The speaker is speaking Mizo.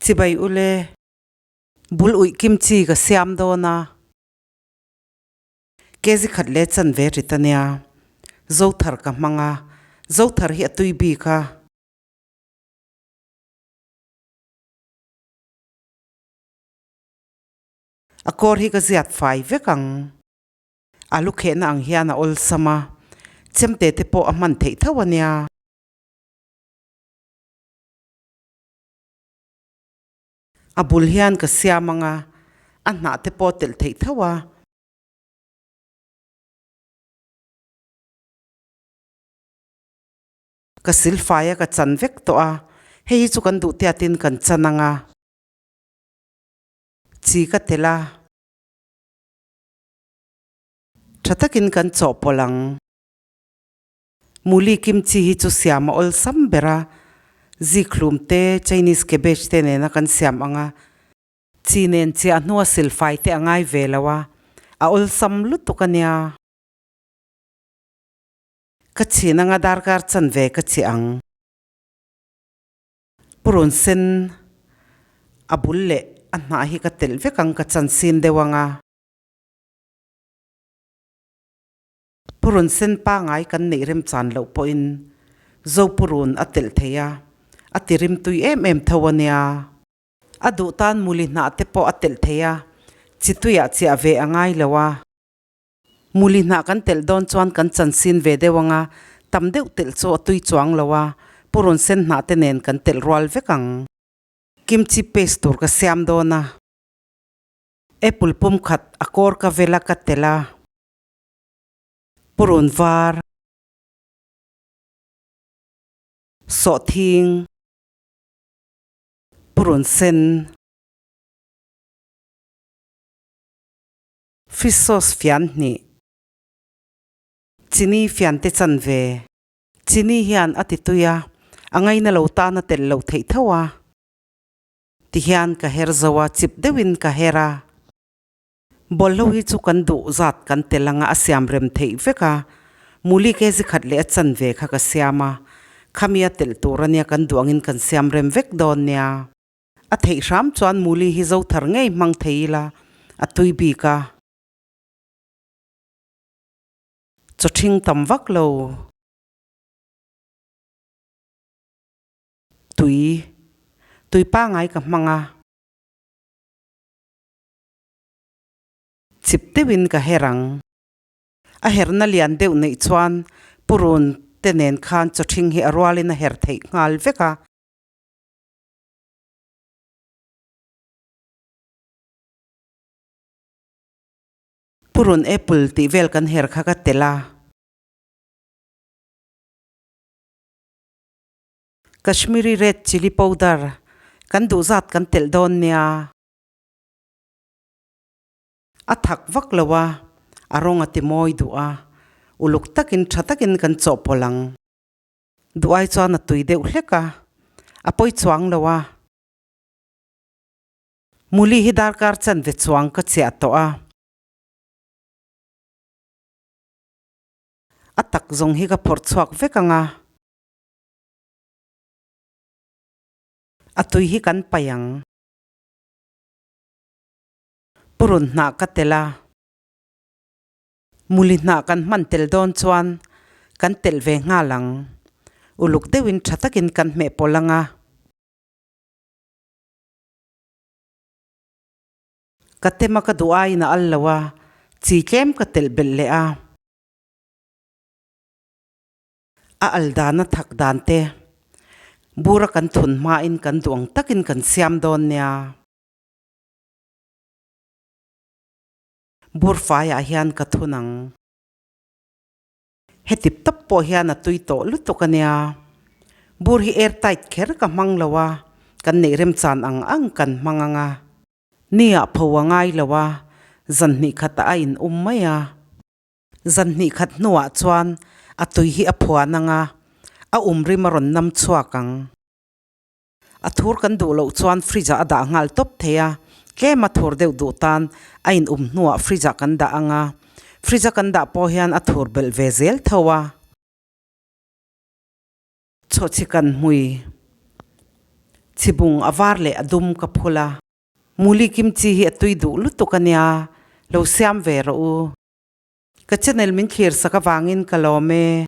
Chibai ule, bul uih kimchi ka siam dawn a. Kezi khat leh chanve rit a nia. Zothar ka hmang a, Zothar hi a tui bik a. A kawr hi ka ziat fai vek ang. Alu khehna ang hian a awlsam a, chemte te pawh a hman theih tho a nia. A bul hian ka siam ang a, a hnah te pawh telh theih tho a. Ka silfai a ka chan vek tawh a, hei hi chu kan duh tiatin kan chan ang a. Chi ka telh a. Tha takin kan chawhpawlh ang. Muli kimchi hi chu siam a awlsam ber a, zikhlum te, Chinese cabbage te nena kan siam ang a, chi nen chiah hnua silfai te a ngai ve lo a, a awlsam lutuk a nia. Ka chhin anga darkar chanve ka chhi ang. Purun sen a bul leh a hnah hi ka telh vek ang ka chansin deuh ang a. Purun sen pangai kan neih remchan loh pawhin Zopurun a telh thei a, a ti rimtui em em tho a nia. A duh tan muli hnah te pawh a telh thei a, chi tuiah chiah ve a ngai lo a. Muli hnah kan telh dawn chuan kan chansin ve deuh ang a, tam deuh telh chu a tui chuang lo a, purun sen hnah te nen kan telh rual vek ang. Kimchi paste tur ka siam dawn a, apple pum khat a kawr ka vel a ka telh a. Purun var, sawhthing, purun sen, fish sauce fian hnih, chini fian te chanve, chini hian a ti tui a, a ngaina lo tan a telh loh theih tho a, tihian ka her zo a, chip deuhin ka her a. Bawlhlo hi chu kan duh zat kan tel anga a siam rem theih vek a, muli kg khat leh a chanve kha ka siam a, khami a telh tur ania kan duh angin kan siam rem vek dawn nia. A theih hram chuan muli hi zo thar ngei hmang thei ila a tui bik a. Chaw ṭhing tam vak lo. Tui. Tui pangai ka hmang a. Chip deuhin ka her ang. A herna lian deuh neih chuan purun te nen khan chawthing hi a rualin a her theih nghal vek a. Purun apple tih vel kan her kha ka telh a. Kashmiri red chilli powder kan duh zat kan telh dawn nia. A thak vak lo a, a rawng a ti mawi duh a, uluk takin tha takin kan chawhpawlh ang. Duh ai chuan a tui deuh hlek a, a pawi chuang lo a. Muli hi darkar chanve chuang ka chiah tawh a. A tak zawng hi ka phawrh chhuak vek ang a. A tui hi kan paih ang. Purun hnah ka telh a, muli hnah kan hman tel dawn chuan kan telh ve nghal ang. Uluk deuhin tha takin kan hmeh pawlh ang a. Ka tema ka duh aiin a al lo a, chi tlem ka telh belh leh a. A al dana thak dan te bura kan thun hmain kan duh ang takin kan siam dawn nia. Bur faiah hian ka thun ang. Heti tawp pawh hian a tui tawh lutuk a nia. Bur hi air tight kher ka hmang lo a, kan neih remchan ang ang kan hmang ang a. Niah pho a ngai lo a, zan hnih khatah a in um mai a. Zan hnih khat hnuah chuan a tui hi a phuan ang a, a um rim a rawn nam chhuak ang. A thur kan duh loh chuan fridge ah a dah nghal tawp thei a, tlem a thur deuh duh tan a in um hnuah fridge ah kan dah ang a, fridge a kan dah pawh hian a thur belh ve zel tho a. Chhawchhi kan hmui. Chhibung a var leh a dum ka phul a. Muli kimchi hi a tui duh lutuk a nia, lo siam ve rawh u. Ka channel min thlir sak avangin ka lawm e.